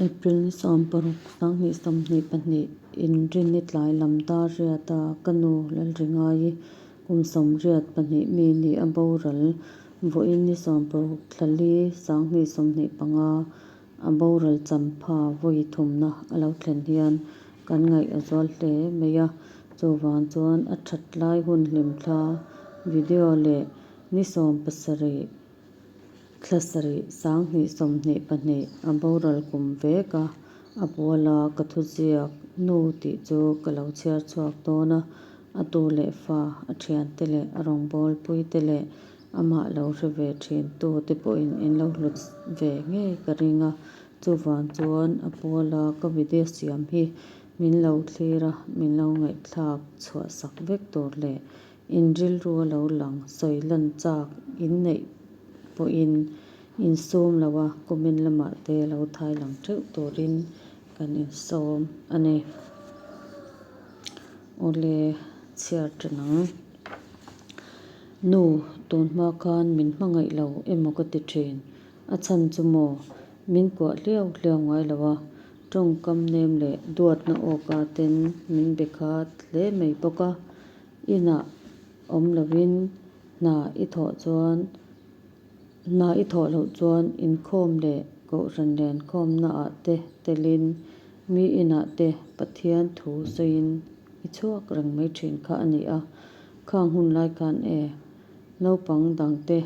April ni 16, 2022, Inrinni tlai lam dar riata ka nu Lalringaii kum 82 mi ni a boral vawiin ni 16 thla li 2025 a boral champha vawi thumna a lo thlen hian kan ngaih a zual hle mai a, chuvang chuan a that lai hun hlimthla video leh ni 17 Thla sarih 2022 a boral kum vek a, a puala ka thuziak nu tih chu ka lo chhiar chhuak dawn a, a tu leh fa, a thiante leh a rawngbawlpui te leh amah lo hre ve thin tu te pawhin in lo hlut ve ngei ka ring a, chuvang chuan a puala ka video siam hi min lo thlir a, min lo ngaihthlak chhuah sak vek tur leh in rilru a lo lang sawi lan chak in neih pawhin insum lo a, comment lamah te lo thai lang theuh turin kan insawm a ni. Awle, chhiar tan ang. Nu, tun hma khan min hmangaih lo emaw ka ti thin. A chhan chu maw? Min kuah hliau hliau ngai lo a, tawngkam nem leh duatna awka ten min be khat hle mai bawk a. Inah awm lovin hna i thawh chuan hna i thawh loh chuan inkhawm leh kohhran lenkhawmna ah te telin mi inah te Pathian thu sawiin i chhuak reng mai thin kha a ni a. Khang hun lai khan e, naupang dangte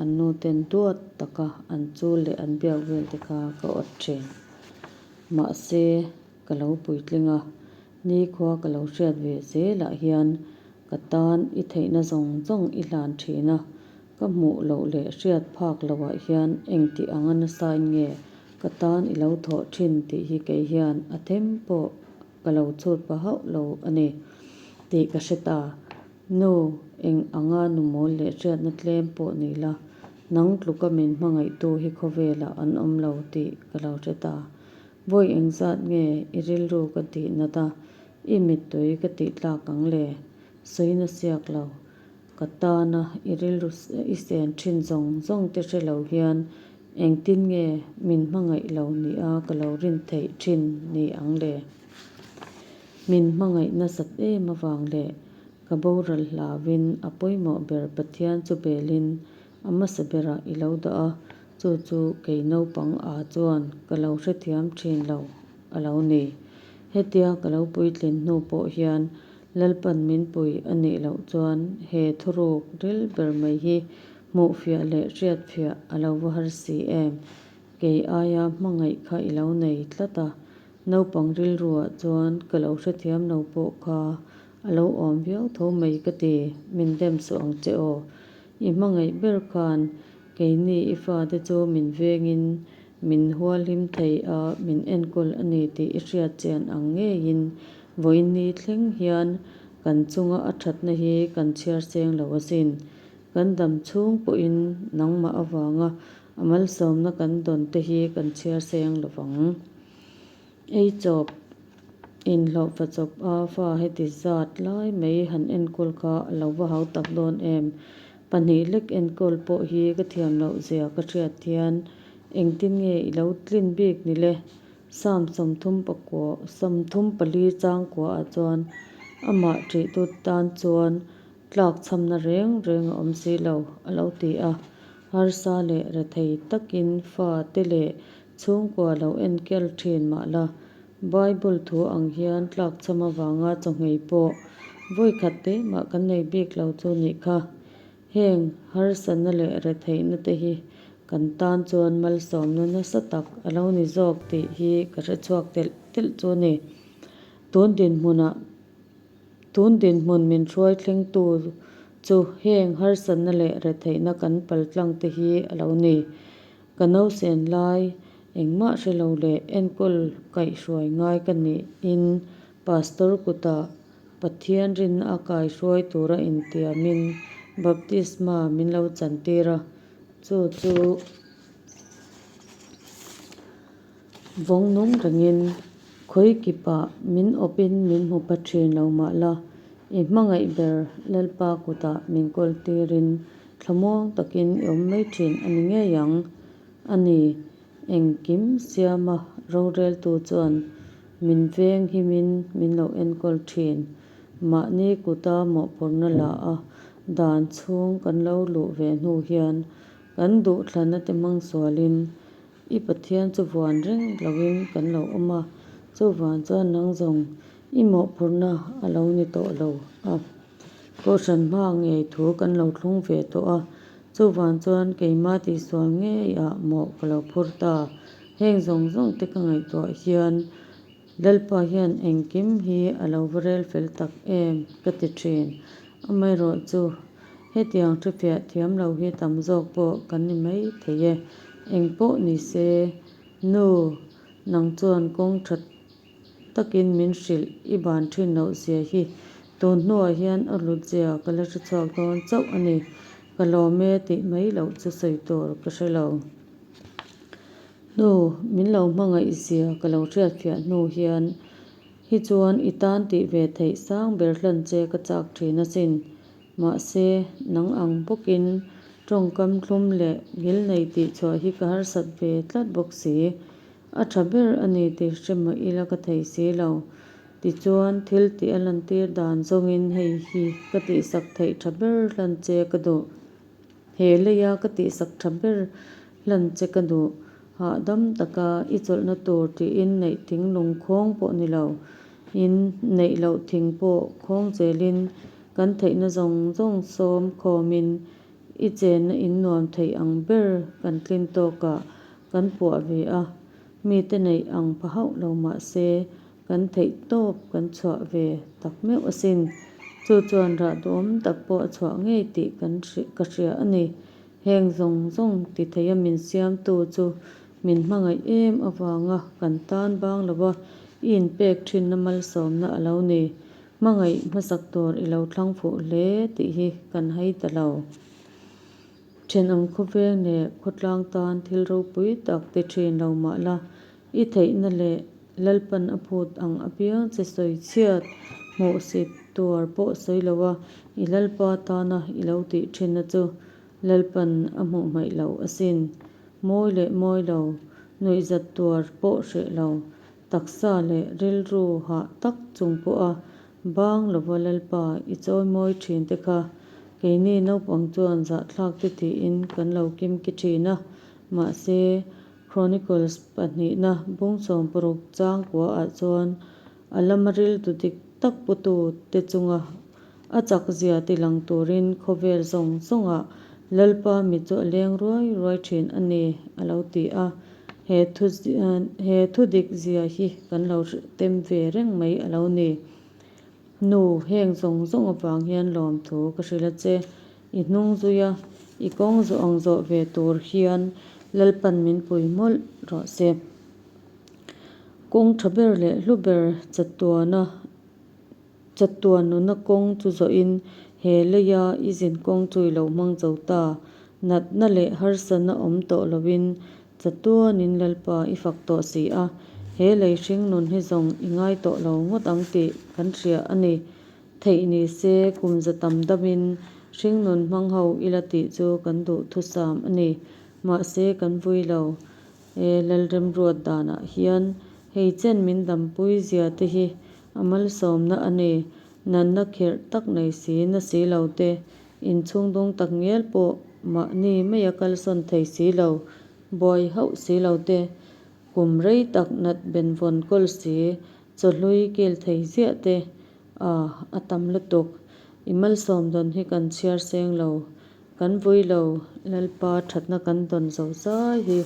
an nu ten duat taka an chul leh an biak vel te kha ka awt thin. Mahse, ka lo puitling a, nikhua ka lo hriat ve zelah hian Ka tan i theihna zawng zawng i hlan thin a, ka hmuh loh leh hriat phak lohah hian engti anga nasain nge ka tan i lo thawh thin tih hi kei hian a them pawh ka lo chhut pah hauh lo a ni tih ka hre ta. Nu, eng anga nu mawl leh hriatna tlem pawh ni la, nang tluka min hmangaihtu hi khawvelah an awm lo tih ka lo hre ta. Vawi engzat nge i rilru ka tih nat a, i mittui ka tih tlak ang le? Sawina siak lo. Ka tana i rilru i sen thin zawng zawng te hre lo hian engtin nge min hmangaih lo nia ka lo rin theih thin ni ang le? Min hmangaih nasat em avang leh ka boral hlauin a pawimawh ber Pathian chu belin a hmasa berah i lo dah a, Chu chu kei naupang a chuan ka lo hrethiam thin lo a lo ni. Hetia ka lo puitlin hnu pawh hian Lalpan min pui a nih loh chuan he thuruk ril ber mai hi hmuhfiah leh hriatfiah a lo va har si em? Kei aia hmangaih kha i lo nei tlat a, naupang rilruah chuan ka lo hrethiam lo pawh kha a lo awm viau tho mai ka ti, min dem suh ang che aw. I hmangaih ber khan Keini i fate chu min vengin min hualhim thei a, min enkawl a ni tih i hriat chian ang ngeiin vawiinni thleng hian kan chunga a thatna hi kan chhiar seng lo asin. Kan dam chhung pawhin nangmah avanga a malsawmna kan dawn te hi kan chhiar seng lo vang. Ei chawp, inhlawhfa chawp a fa heti zat lai mai han enkawl kha a lo va hau tak dawn em? Pahnih lek enkawl pawh hi ka thiam loh zia ka hriat hian engtin nge i lo tlin bik ni le? Psalm 34 34 changkua ah chuan amah ṭihtu tan chuan tlakchhamna reng reng a awm si lo, a lo ti a. Harsa leh rethei takin fa te leh Chhungkua lo enkel thin mah la, Bible thu ang hian tlakchham avanga chawhngei pawh vawikhat te mah kan nei bik lo chu nih kha. Heng harsatna leh retheihna te hi kan tan chuan malsawmna nasa tak a lo ni zawk tih hi ka hrechhuak telh telh chu a ni. Tun dinhmunah. Tun dinhmun min hruai thlengtu chu heng harsatna leh retheihna kan paltlang te hi a lo ni. Ka nausen lai engmah hre lo leh enkawl kaihhruai ngai ka niin Pastor kutah Pathian rinna a kaihruai tura intiamin baptisma min lo chantir a, chu chu Vawng nung rengin khawi kipah min awpin min hmu pha thin lo mah la, i hmangaih ber Lalpa kutah min kawl tirin thlamuang takin i awm mai thin a ni ngei ang. A ni, Engkim siama roreltu chuan min veng himin min lo enkawl thin. Mahni kuta mawhphurhna la a, dan chhung kan lo luh ve hnu hian kan duhthlanna te hmang sualin i Pathian chu vuan reng loin kan lo awm a, chuvang chuan nang zawng i mawhphurhna a lo ni tawh lo a. Kohhran hma ngei thu kan lo thlung ve tawh a, chuvang chuan keima tihsual ngeiah mawh ka lo phur ta. Heng zawng zawng te ka ngaihtuah hian Lalpa hian engkim hi a lo va rel fel tak em ka ti thin. Amaherawhchu, hetiang hrefiah thiam lo hi tam zawk pawh kan ni mai thei e. Engpawh ni se, Nu, nang chuan kawng tha takin min hrilh i ban thin loh zia hi tun hnuah hian a hlut zia ka la hre chhuak dawn chauh a ni. Ka lawm e tih mai loh chu sawi tur ka hre lo. Hnu, min lo hmangaih zia ka lo hriatfiah hnu hian hi chuan i tan tih ve theih sang ber hlan che ka chak thin asin. Mahse, nang ang bawkin tawngkam thlum leh ngilnei tih chhuah hi ka harsat ve tlat bawk si. A tha ber a ni tih hre mah ila ka thei si lo. Tichuan, thil tih a lantir dan zawngin hei hi ka tihsak theih tha ber hlan che ka duh. He leia ka tihsak tha ber hlan che ka duh. Hahdam taka i chawlhna tur tiin neih thing lungkhawng pawh ni lo in neih loh thing pawh khawng zelin kan theihna zawng zawng sawm khawmin i chenna in nuam thei ang ber kan tlin tawkah kan puah ve a, mite neih ang pha hauh lo mah se kan theih tawp kan chhuah ve tak meuh asin. Chu chuan rah duhawm tak pawh a chhuah ngei tih kan ka hria a ni. Heng zawng zawng ti theia min siamtu chu min hmangaih em avanga kan tan bang lova i inpek thinna malsawmna a lo ni. Hmangaih hmasak tur i lo thlang fuh hle tih hi kan hai ta lo. Thenawm khawveng leh khawtlang tan thil ropui tak ti thin lo mah la, i theihna leh Lalpan a phut ang apiang che sawi chhiat, hmuhsit tuar pawh sawi lo a, i Lalpa tana i lo tih thinna chu Lalpan a hmuh hmaih lo asin. Mawi leh mawi lo, nuihzat tuar pawh hreh lo, taksa leh rilru hah tak chung pawha bang lova Lalpa i chawimawi thin te kha keini naupang chuan zahthlak te tiin kan lo kimki thin a, mahse Chronicles pahnihna bung 60 changkua ah chuan a lama rilru dik tak putu te chunga A chakzia tilang turin khawvel zawng zawngah Lalpa mi chu a leng ruai ruai thin a ni, a lo ti a. He thu he thu dik zia hi kan lo tem ve reng mai a lo ni. Nu, heng zawng zawng avang hian lawmthu ka hrilh a che. I hnung zui a, i kawng zawh ang zawh ve tur hian Lalpan min pui mawlh rawh se. Kawng tha ber leh hlu ber chatuana Chatuan nuna kawng chu zawhin he leia i zin kawng chu i lo hmang zo ta. Natna leh harsatna awm tawh loin chatuanin Lalpa i fak tawh si a, he lei hring nun hi zawng i ngai tawh lo ngawt ang tih kan hria a ni. Theih ni se kum za tam damin hring nun hmang ho ila tih chu kan duh thusam a ni. Mahse kan vui lo. He Lalremruat danah hian hei chen min dampui zia te hi A malsawmna a ni. Natna kherh tak nei si, na si lo te, inchhung dawng tak ngial pawh mahni maia kalsawn thei si lo, buai hauh si lo te, kum rei tak nat benvawn kawl si, chawhlui kil thei ziah te, a, a tam lutuk. I malsawm dawn hi kan chhiar seng lo, kan vui lo, Lalpa thatna kan dawn zo zai hi.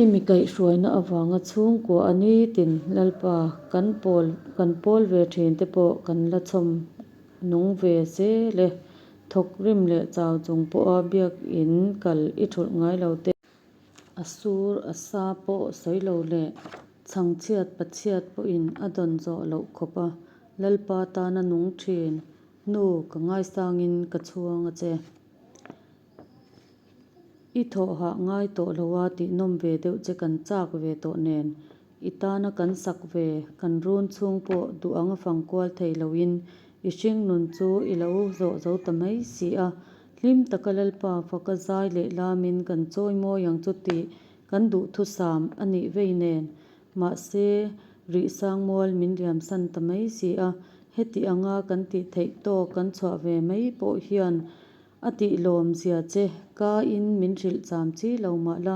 I mi kaihhruaina avanga chhungkua a nitin Lalpa kan pawl kan pawl ve thin te pawh kan la chhawm nung ve zel e. Thawk rim leh chau chung pawha biakin kal i thulh ngai lo te. A sur a sa pawh sawi lo leh chhangchhiat pachhiat pawhin a dawn zawh loh khawpa Lalpa tana nung thin hnu ka ngaisangin ka chhuang a che. I thawhah ngai tawh lo a tih nawm ve deuh che kan chak ve tawh nen, i tana kan sak ve, kan run chhung pawh duh anga fang kual thei loin i hring nun chu i lo zawh zo ta mai si a. Hlim taka Lalpa faka zai leh lamin kan chawi mawi ang chu tih kan duhthusam a nih vei nen. Mahse, rih sang mual min liamsan ta mai si a, heti anga kan tih theih tawk kan chhuah ve mai pawh hian a tih lawm zia che ka in min hrilh cham chi lo mah la,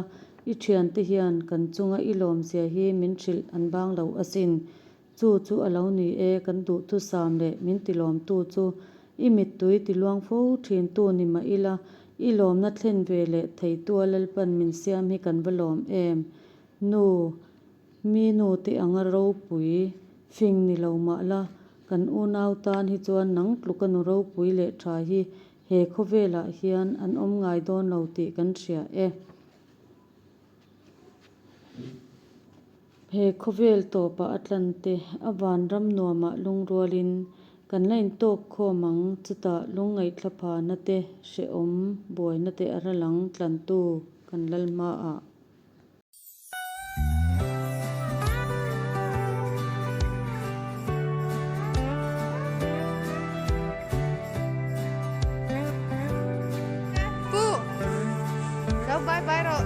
i thiante hian kan chunga i lawm zia hi min hrilh an bang lo asin. Chu chu a lo ni e, kan duhthusam leh min tilawmtu chu i mittui tiluang fo thintu ni mah ila, i lawmna thlen ve leh theitua Lalpan min siam hi kan va lawm em? Nu, mi nu te anga ropui fing ni lo mah la, kan unau tan hi chuan nang tluka nu ropui leh tha hi he khawvelah hian an awm ngai dawn lo tih kan hria e. He khawvel tawpah a tlan te, a vanram nuamah lungrualin kan la intawk khawm ang, chutah lungngaihthla phahna te, hrehawm buaina te a ral ang tlantu kan lal hmaah. Pu, lo bye bye rawh.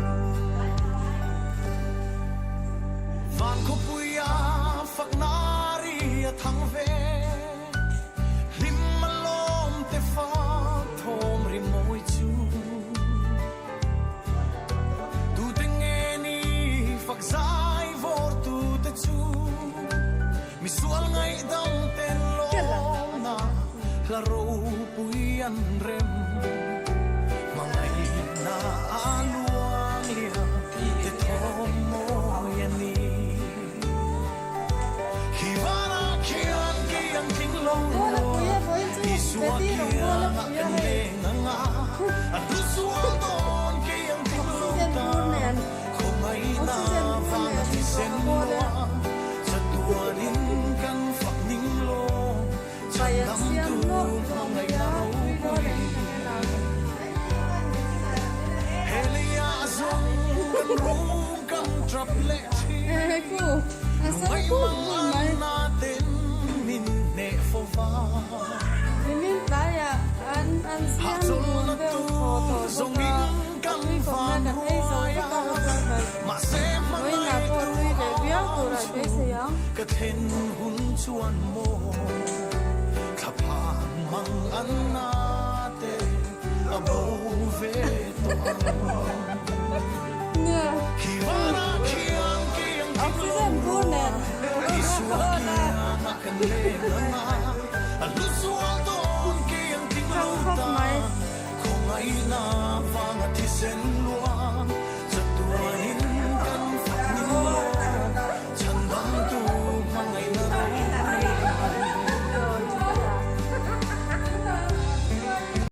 Van khawpuia fakna ri a thang ve, hlim a lawm te fak thawm ri mawi chu. Tute nge ni fak zai vawr tute chu, misual ngaihdam ten lawmna hla ropui an rem. Hmangaihna a luang liam te thawm mawi a ni. Khi vanah khian kei ang tling lo rua, Isua kiangah kan leng ang a, a hlu sual dawn kei ang tling lo ta, khawngaihna vanga thisen lua, chatuanin kan fak ning lo, chhandamtu hmangaihna ropui. He leiah zawng kan rum kan tap leh thin, lungaih manganna ten min hneh fo va. Hahchawlhna tur zawngin kan van ruai a, mahse hmangaihtu ang chu ka thlen hun chuan maw thlaphan mang an na te a bo ve tawh ang. Khi vanah khian kei ang tling lo rua, Isua kiangah kan leng ang a, a hlu zual dawn kei ang tling lo ta, khawngaihna vanga thisen luang.